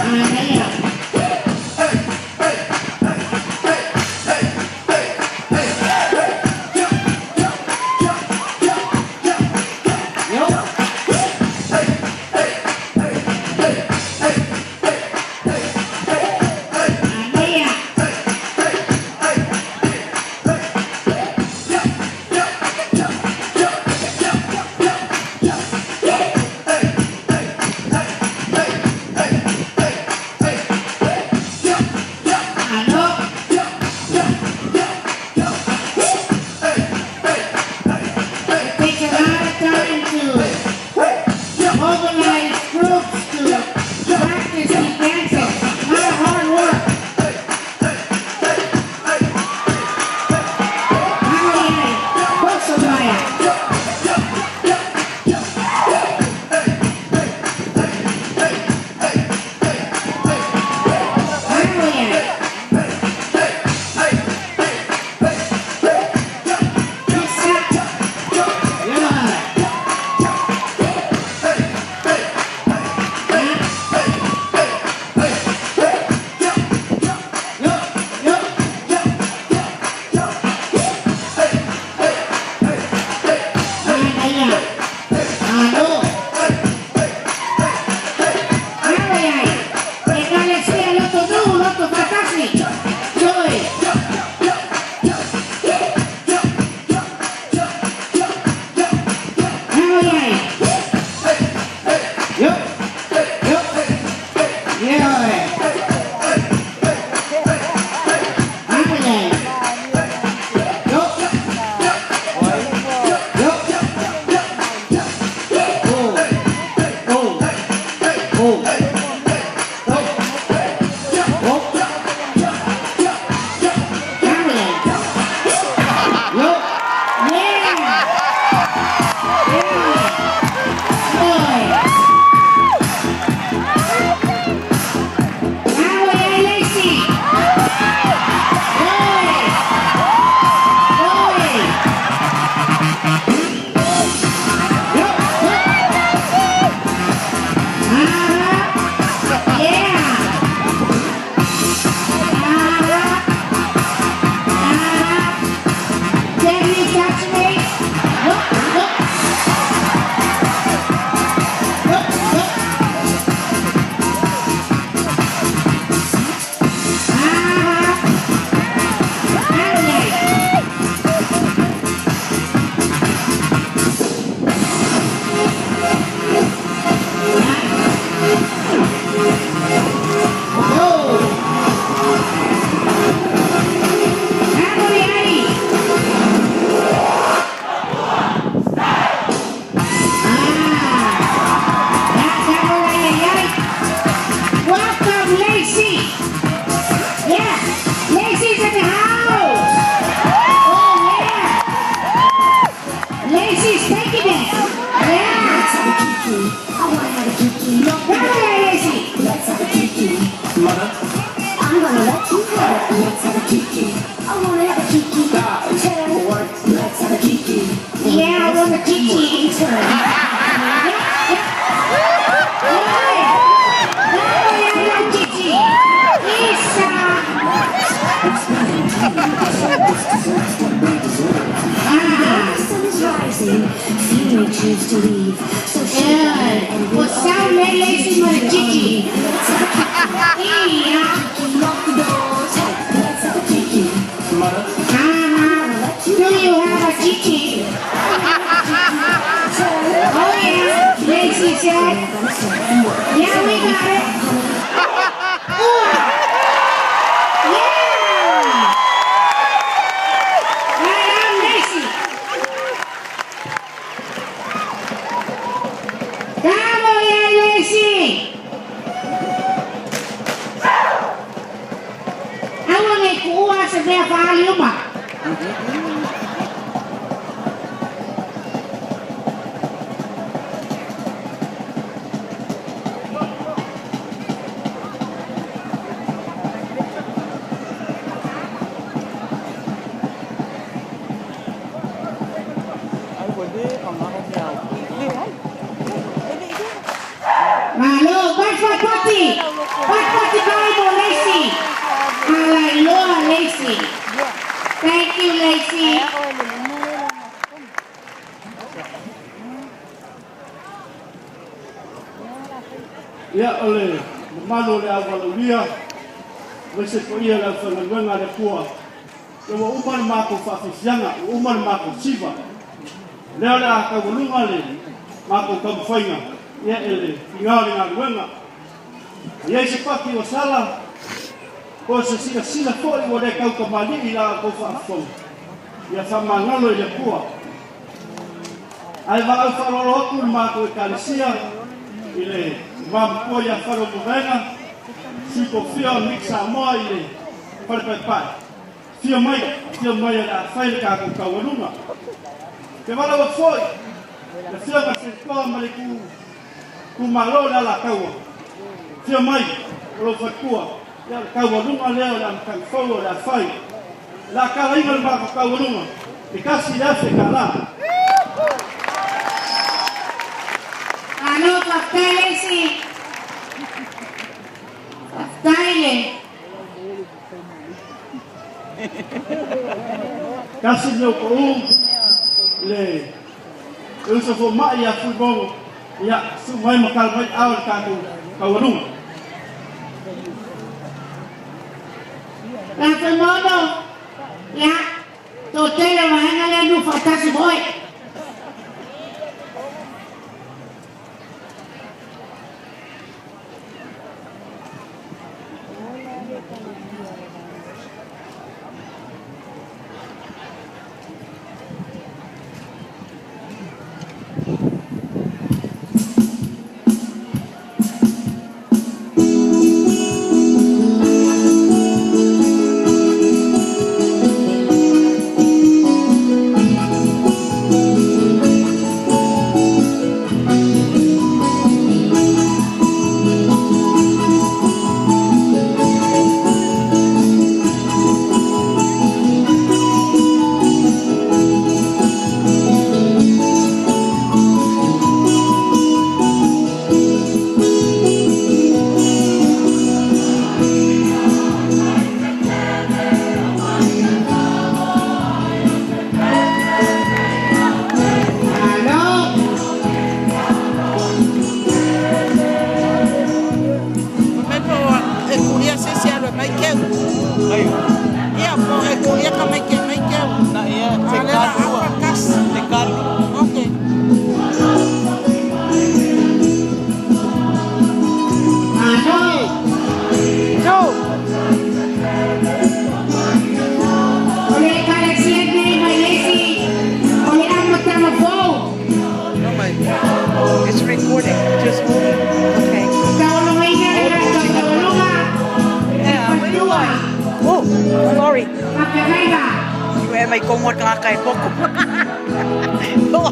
Manaia. Yo. Manaia. Ano? It takes a lot of time to mobilize groups to practice the dances. A lot of hard work. Manaia. Kosovaia. Manaia. Isa. Yeah. Manaia. Ano? Manaia. Ekalesia loto nu, loto fatasi. Joy. Manaia. Yo. Yo. Yeah. Manaia. Yo. Yo. Oh. Oh. Oh. Oh. Oh. Manaia. Yo. Yeah. Yeah. Boy. Manaia, Lacey. Boy. Boy. Yo. Yo. Yeah. Can you touch me? Look, look. Look, look. Adelaide. Go. Adelaide. Welcome, Lacey. Yeah, Lacey's in the house. Oh yeah, Lacey's taking it. Yeah. Let's have a kiki. I wanna have a kiki. Come on, Lacey. Let's have a kiki. Mother, I'm gonna let you have it. Let's have a kiki. I wanna have a kiki. guys, Turn. what? Let's have a kiki. Yeah, I want a kiki. Turn. Yeah, yeah. Yeah. Yeah, Kiki. Isa. Ah. The sun is rising. Few may choose to leave. So shake Yeah. and O sound Lacey mo Kiki. Let's have a kiki. Iya. Kiki, lock the door tight. Let's have a kiki. Mother, Ah. Do you have a Kiki? Turn. Oh yeah, Lacey said. Yeah, we got it. Ooh. Yeah. Right on, Lacey. Bravo, yeah, Lacey. Awa ngai kuua sa mea whaaliuma. I would. Malo, Patipati! Patipati mai mo Lacey! Alailoa Lacey! Thank you, Lacey! Ia, o le mamalu o le auvalaulia, aemaise foi le aufaigaluega a le Atua, ia ua uma le matou faafiafiaga, ua uma le matou siva. O lea o le a taualuga le matou taumafaiga, ia, e le tiga o le galuega. A i ai se paki ua sala, po o se silasila foi ua le tautamalii i la outou faafofoga, ia faamagalo i le Atua. Ae valaau faaaloalo atu le matou Ekalesia i le Igoamatua ia Faleomavaega, Sui Tofia o Nick Samoa i le Fale Paepae. Afio mai, afio mai o le a fai le tatou taualuga. Ou te valaau atu foi i le Afioga i le Toa ma le Itumalo o le Alataua, afio mai o lou faletua, ia o le taualuga lea o le amataga fou o le a fai. O le a talaina le matou taualuga i $1,000. Malo faafetai Lacey. Faafetai le. Tasi le pau le uso fomai ia Fuimogo, ia su mai ma tala mai ao le tatou taualuga. La Fuimono, ia, toatele o vaega lea nu faatasi ma oe. Malo. Mai po e kulia se se alu mai keu. Ia po e kulia ka mai keu mai keu. Na ia, te Ale la kalua. apa kas. Te kalua. Okay. Malo. Two. O le Ekalesia nei mai Lacey, o le amataga fou. Oh my. It's recording. Just hold it. Okay. Taualugaina le latou taualuga, Yeah, where do I? Oh, sorry. Mafeagaiga. You have my kongo ngā kai poko. Oh,